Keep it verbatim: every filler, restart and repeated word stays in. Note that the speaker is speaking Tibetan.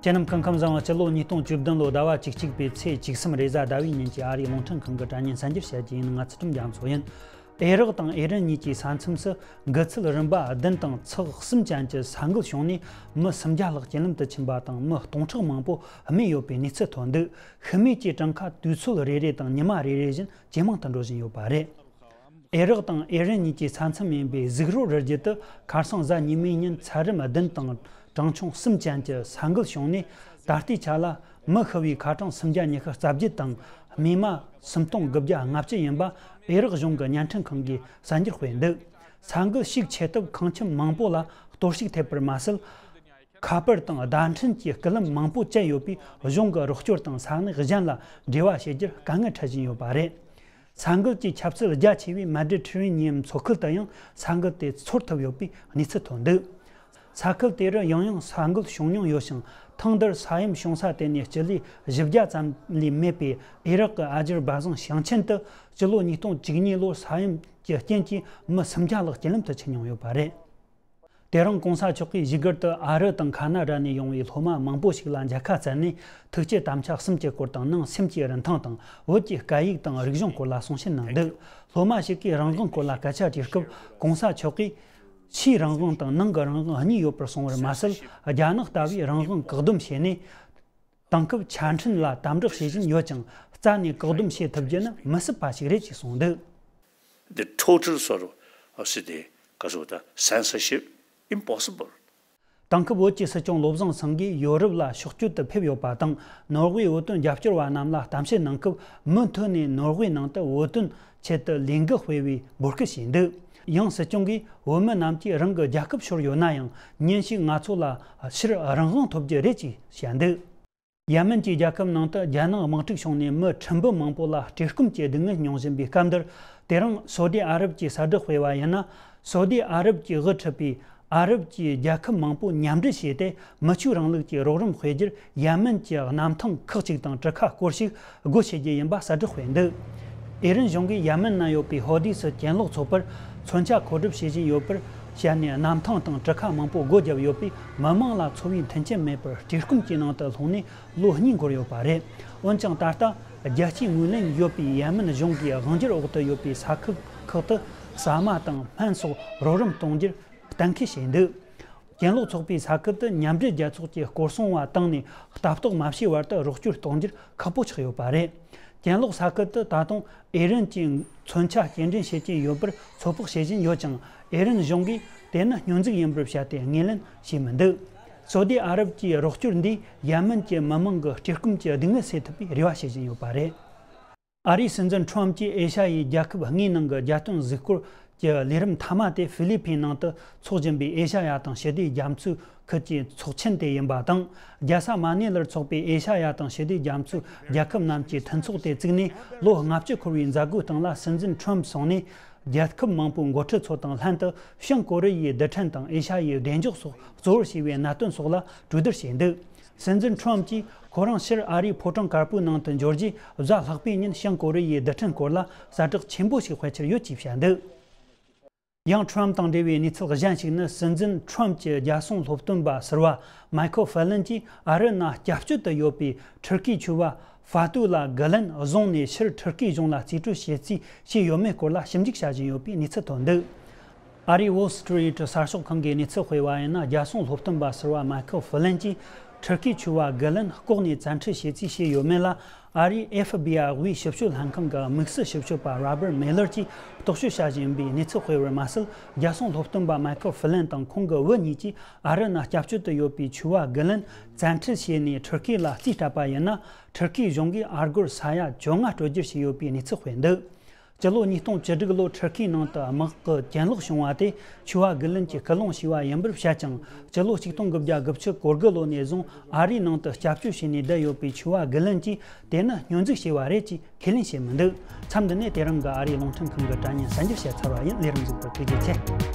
ཁྱེད་རྣམས་སྐུ་ཁམས་བཟང་། སྤྱི་ལོ་ཉིས་སྟོང་བཅུ་བདུན་ལོའི་ཟླ་བ་བཅུ་གཅིག་པའི་ཚེས་བཅུ་གསུམ་རེས་གཟའ་ཟླ་བའི་ཉིན་གྱི་ཨ་རིའི་རླུང་འཕྲིན་ཁང་གི་དྲ་བརྙན་གསར་འགྱུར་བཤད་རྒྱུ་ཡིན། ང་ཚུལ་ཁྲིམས་རྒྱ་མཚོ་ཡིན། ཨེ་རག་དང་ཨེ་རན་གཉིས་ཀྱི་ས་མཚམས་སུ་འགུལ་ཚུལ་རིམ་པ་བདུན་དང་ཚེག་གསུམ་ཅན་གྱི་ས་འགུལ་བྱུང་ནས་མི་སུམ་བརྒྱ་ལྷག་རྐྱེན་ལམ་དུ་ཕྱིན་པ་དང་མི་སྟོང་ཕྲག་མང་པོ་རྨས་ཡོད་པའི་གནས་ཚུལ་ཐོན་འདུག་ཤི་རྨས་ཀྱི་གྲངས་ཀ་དུས་ཚོད་རེ་རེ་དང་ཉི་མ་རེ་རེ་བཞིན་ཇེ་མང་དུ་འགྲོ་བཞིན་ཡོད་པ་རེད། ཨེ་རག་དང་ཨེ་རན་གཉིས་ཀྱི་ས་མཚམས་ཡིན་པའི་གཟུགས་རོ་རི་རྒྱུད་དུ་ཁ་སང་གཟའ་ཉི་མའི་ཉིན་ཚད་རིམས་བདུན་དང་གྲངས་ཆུང་གསུམ་ཅན་གྱི་ས་འགུལ་བྱུང་ནས། ད་ལྟའི་ཆ་ལ་མི་ཤི་བའི་ཁ་གྲངས་སུམ་བརྒྱ་ཉི་ཤུ་རྩ་བརྒྱད་དང་རྨས་མ་སུམ་སྟོང་དགུ་བརྒྱ་ལྔ་བཅུ་ཡིན་པ་ཨེ་རག་གཞུང་གི་བརྙན་འཕྲིན་ཁང་གིས་གསར་འགྱུར་སྤེལ་འདུག་ས་འགུལ་ཤུགས་ཆེ་སྟབས་ཁང་ཁྱིམ་མང་པོ་ལ་གཏོར་བཤིག་ཐེབས་པར་མ་ཟད། ཁ་པར་དང་བརྡ་འཕྲིན་གྱི་སྐུད་ལམ་མང་པོ་བཅད་ཡོད་པས། གཞུང་གི་རོགས་སྐྱོར་དང་ས་གནས་གཞན་ལ་འབྲེལ་བ་བྱེད་རྒྱུར་དཀའ་ངལ་འཕྲད་བཞིན་ཡོད་པ་རེད། ས་འགུལ་གྱི་ཁྱབ་ཚད་རྒྱ་ཆེ་བའི་མེ་ཌི་ཊེ་རེ་ནི་ཡན་མཚོ་ཁུལ་དུ་ཡང་ས་འགུལ་དེ་ཚོར་ཐུབ་ཡོད་པའི་གནས་ཚུལ་ཐོན་འདུག་ས་ཁུལ་དེ་རུ་ཡང་ཡང་ས་འགུལ་བྱུང་མྱོང་ཡོད་ཞིང་། ཐེངས་འདིར་ས་ཡོམ་བྱུང་ས་དེ་ནས་སྤྱི་ལེ་བཞི་བརྒྱ་ཙམ་ལས་མེད་པའི་ཨེ་རག་གི་ཨ་ཇར་བྷ་ཟང་ཞིང་ཆེན་དུ་སྤྱི་ལོ་ཉིས་སྟོང་བཅུ་གཉིས་ལོར་ས་ཡོམ་གྱི་རྐྱེན་གྱིས་མི་སུམ་བརྒྱ་ལྷག་རྐྱེན་ལམ་དུ་ཕྱིན་མྱོང་ཡོད་པ་རེད། དེ་རིང་གོང་ས་མཆོག་གིས་བཞུགས་སྒར་དུ་ཨ་རི་དང་ཁ་ན་ཌ་ནས་ཡོང་བའི་སློབ་མ་མང་པོ་ཞིག་ལ་མཇལ་ཁ་བསྩལ་ནས། ཐུགས་བསྐྱེད་དམ་བཅའ་གསུམ་གྱི་སྐོར་དང་། ནང་སེམས་ཀྱི་རིན་ཐང་དང་། བོད་ཀྱི་སྐད་ཡིག་དང་རིག་གཞུང་སྐོར་ལ་གསུང་བཤད་གནང་འདུག་སློབ་མ་ཞིག་གིས་རང་དབང་སྐོར་ལ་སྐད་ཆ་དྲིས་སྐབས། གོང་ས་མཆོག་གིས་ཕྱིའི་རང་དབང་དང་ནང་གི་རང་དབང་གཉིས་ཡོད་པར་གསུངས་པར་མ་ཟད། རྒྱ་ནག་ལྟ་བུའི་རང་དབང་བཀག་སྡོམ་བྱས་ནས། དེང་སྐབས་ཆ་འཕྲིན་ལ་དམ་དྲག་བྱེད་བཞིན་ཡོད་ཅིང་། རྩ་ནས་བཀག་སྡོམ་བྱེད་ཐུབ་རྒྱུ་ནི་མི་སྲིད་པ་ཞིག་རེད་ཅེས་གསུངས་འདུག The total sort of, uh, སྲིད་དེ་ག་ཟེར་བ་ད་censorship impossible. དེང་སྐབས་བོད་ཀྱི་སྲིད་སྐྱོང་བློ་བཟང་སེང་གེས་ཡོ་རོབ་ལ་ཕྱོགས་བསྐྱོད་དུ་ཕེབས་ཡོད་པ་དང་། ནོར་ཝེའི་བོད་དོན་རྒྱབ་སྐྱོར་བ་རྣམས་ལ་གཏམ་བཤད་གནང་སྐབས། མུ་མཐུད་ནས་ནོར་ཝེའི་ནང་དུ་བོད་དོན་ཆེད་དུ་ལས་འགུལ་སྤེལ་བའི་འབོད་སྐུལ་བྱས་འདུག་ཡང་སྲིད་སྐྱོང་གིས། བོད་མི་རྣམས་ཀྱིས་རང་གི་རྒྱལ་ཁབ་ཤོར་ཡོད་ན་ཡང་། ཉིན་ཞིག་ང་ཚོ་ལ་ཕྱིར་རང་དབང་ཐོབ་རྒྱུ་རེད་ཅེས་བཤད་འདུག་ཡ་མན་གྱི་རྒྱལ་ཁབ་ནང་དུ་རྒྱ་ནག་དམག་འཁྲུག་བྱུང་ནས་མི་ཁྲི་འབུམ་མང་པོ་ལ་བཀྲེས་སྐོམ་གྱི་སྡུག་བསྔལ་མྱོང་བཞིན་པའི་སྐབས་འདིར། དེ་རིང་སོ་ཏི་ཨ་རབ་ཀྱི་གསར་སྒྲོག་སྤེལ་བ་ཡིན་ན། སོ་ཏི་ཨ་རབ་ཀྱིས་དབུ་ཁྲིད་པའི་ཨ་རབ་ཀྱི་རྒྱལ་ཁབ་མང་པོ་མཉམ་འབྲེལ་བྱས་ཏེ། མི་ཆོས་རིང་ལུགས་ཀྱི་རོགས་རམ་སྤེལ་རྒྱུར་ཡ་མན་གྱི་གནམ་ཐང་ཁག་ཅིག་དང་གྲུ་ཁ་སྐོར་ཞིག་སྒོ་ཕྱེ་རྒྱུ་ཡིན་པ་གསལ་བསྒྲགས་སྤེལ་འདུག་ཨེ་རན་གཞུང་གིས་ཡ་མན་ན་ཡོད་པའི་ཧོ་དི་སི་གྱེན་ལོག་ཚོགས་པར་མཚོན་ཆ་མཁོ་སྒྲུབ་བྱེད་བཞིན་ཡོད་པར་བཤད་ནས། གནམ་ཐང་དང་གྲུ་ཁ་མང་པོ་སྒོ་བརྒྱབ་ཡོད་པས། མི་མང་ལ་འཚོ་བའི་མཐུན་རྐྱེན་མེད་པར་བཀྲེས་སྐོམ་གྱི་ནང་དུ་ལྷུང་ནས་ལོ་གཉིས་འགོར་ཡོད་པ་རེད། འོན་ཀྱང་ད་ལྟ་རྒྱལ་སྤྱིའི་ངོས་ལེན་ཡོད་པའི་ཡ་མན་གཞུང་གིས་དབང་སྒྱུར་འོག་ཏུ་ཡོད་པའི་ས་ཁུལ་ཁག་ཏུ་ཟ་མ་དང་སྨན་སོགས་རོགས་རམ་གཏོང་རྒྱུར་གཏན་འཁེལ་བྱས་འདུག་གྱེན་ལོག་ཚོགས་པའི་ས་ཁུལ་དུ་མཉམ་འབྲེལ་རྒྱལ་ཚོགས་ཀྱིས་སྐོར་སྲུང་བ་བཏང་ནས། ལྟ་རྟོག་མ་བྱས་བར་དུ་རོགས་སྐྱོར་གཏོང་རྒྱུར་ཁག་པོ་ཆགས་ཡོད་པ་རེད། གྱེན་ལོག་ས་ཁུལ་དུ་ད་དུང་ཨེ་རན་གྱིས་མཚོན་ཆ་སྐྱེལ་འདྲེན་བྱེད་ཀྱིན་ཡོད་པར་ཚོད་དཔག་བྱེད་བཞིན་ཡོད་ཀྱང་། ཨེ་རན་གཞུང་གིས་དེ་ནི་སྙོན་འཛུགས་ཡིན་པར་བཤད་དེ་ངོས་ལེན་བྱས་མི་འདུག་སོ་ཏི་ཨ་རབ་ཀྱི་རོགས་སྐྱོར་འདིས་ཡ་མན་གྱི་མི་མང་གི་བཀྲེས་སྐོམ་གྱི་སྡུག་བསྔལ་སེལ་ཐུབ་པའི་རེ་བ་བྱེད་བཞིན་ཡོད་པ་རེད། ཨ་རིའི་སྲིད་འཛིན་ཁྲོམ་གྱིས་ཨེ་ཤ་ཡའི་རྒྱལ་ཁབ་ལྔའི་ནང་གི་རྒྱལ་དོན་གཟིགས་སྐོར་གྱི་ལས་རིམ་མཐའ་མ་དེ་ཧྥི་ལི་ཕིན་ནང་དུ་འཚོགས་བཞིན་པའི་ཨེ་ཤ་ཡ་དང་ཞི་བདེའི་རྒྱ་མཚོའི་ཁུལ་གྱི་ཚོགས་ཆེན་དེ་ཡིན་པ་དང་། རྒྱལ་ས་མ་ནི་ལར་འཚོགས་པའི་ཨེ་ཤ་ཡ་དང་ཞི་བདེའི་རྒྱ་མཚོའི་རྒྱལ་ཁབ་རྣམས་ཀྱི་མཐུན་ཚོགས་དེ་བཙུགས་ནས་ལོ་ལྔ་བཅུ་འཁོར་བའི་མཛད་སྒོའི་སྟེང་ལ། སྲིད་འཛིན་ཁྲོམ་སོང་ནས་རྒྱལ་ཁབ་མང་པོའི་འགོ་ཁྲིད་ཚོ་དང་ལྷན་དུ་བྱང་ཀོ་རི་ཡའི་རྡུལ་ཕྲན་དང་ཨེ་ཤ་ཡའི་བདེ་འཇགས་སོགས་གཙོ་བོར་བྱས་པའི་གནད་དོན་སོགས་ལ་གྲོས་བསྡུར་བྱས་འདུག་སྲིད་འཛིན་ཁྲོམ་གྱིས་ཁོ་རང་ཕྱིར་ཨ་རིའི་ཕོ་བྲང་དཀར་པོའི་ནང་དུ་འབྱོར་རྗེས། གཟའ་ལྷག་པའི་ཉིན་བྱང་ཀོ་རི་ཡའི་རྡུལ་ཕྲན་སྐོར་ལ་གསལ་བསྒྲགས་ཆེན་པོ་ཞིག་སྤེལ་འཆར་ཡོད་ཅེས་བཤད་འདུག་ཡང་ཁྲོམ་དང་འབྲེལ་བའི་གནས་ཚུལ་གཞན་ཞིག་ནི། སྲིད་འཛིན་ཁྲོམ་གྱི་རྒྱལ་སྲུང་སློབ་སྟོན་པ་ཟུར་པ་མའི་ཁལ་ཧྥེ་ལན་གྱིས་ཨ་རི་ནང་སྐྱབས་བཅོལ་དུ་ཡོད་པའི་ཐུར་ཀིའི་ཆོས་པ་ཧྥ་ཏུ་ལ་གི་ལན་བཟུང་ནས། ཕྱིར་ཐུར་ཀིའི་གཞུང་ལ་རྩིས་སྤྲོད་བྱེད་རྩིས་བྱས་ཡོད་མེད་སྐོར་ལ་ཞིབ་འཇུག་བྱ་བཞིན་ཡོད་པའི་གནས་ཚུལ་ཐོན་འདུག་ཨ་རིའི་Wall Street གསར་ཤོག་ཁང་གིས་གནས་ཚུལ་སྤེལ་བ་ཡིན་ན། རྒྱལ་སྲུང་སློབ་སྟོན་པ་ཟུར་པ་མའི་ཁལ་ཧྥེ་ལན་གྱིས་ཐུར་ཀིའི་ཆོས་པ་གི་ལན་ལྐོག་ནས་བཙན་ཁྲིད་བྱེད་རྩིས་བྱས་ཡོད་མེད་ལ། ཨ་རིའི་ཨེཕ་བི་ཨའི་དབུས་ཞིབ་དཔྱོད་ལྷན་ཁང་གི་དམིགས་བསལ་ཞིབ་དཔྱོད་པ་རོ་བར་མེ་ལར་གྱིས་རྟོག་དཔྱོད་བྱ་བཞིན་པའི་གནས་ཚུལ་སྤེལ་བར་མ་ཟད། རྒྱལ་སྲུང་སློབ་སྟོན་པ་མའི་ཁལ་ཧྥེ་ལན་དང་ཁོང་གི་བུ་གཉིས་ཀྱིས་ཨ་རི་ནང་སྐྱབས་བཅོལ་དུ་ཡོད་པའི་ཆོས་པ་གི་ལན་བཙན་ཁྲིད་བྱས་ནས་ཐུར་ཀི་ལ་རྩིས་སྤྲད་པ་ཡིན་ན། ཐུར་ཀིའི་གཞུང་གིས་ཨ་སྒོར་ས་ཡ་བཅོ་ལྔ་སྤྲོད་རྒྱུར་བྱས་ཡོད་པའི་གནས་ཚུལ་སྤེལ་འདུག་སྤྱི་ལོ་ཉིས་སྟོང་བཅུ་དྲུག་ལོར་ཐུར་ཀིའི་ནང་དུ་དམག་གི་གྱེན་ལོག་བྱུང་བ་དེ་ཆོས་པ་གི་ལན་གྱིས་སྐུལ་སློང་བྱས་པ་ཡིན་པར་བཤད་ཀྱང་། སྤྱི་ལོ་ཆིག་སྟོང་དགུ་བརྒྱ་དགུ་བཅུ་གོ་དགུ་ལོ་ནས་བཟུང་ཨ་རིའི་ནང་དུ་སྐྱབས་བཅོལ་བྱས་ནས་བསྡད་ཡོད་པའི་ཆོས་པ་གི་ལན་གྱིས་དེ་ནི་སྙོན་འཛུགས་བྱས་པ་རེད་ཅེས་ཁས་ལེན་བྱས་མི་འདུག་མཚམས་འདི་ནས་དེ་རིང་གི་ཨ་རིའི་རླུང་འཕྲིན་ཁང་གི་དྲ་བརྙན་གསར་འགྱུར་བཤད་ཚར་བ་ཡིན། ལས་རིམ་གཟིགས་པར་ཐུགས་རྗེ་ཆེ།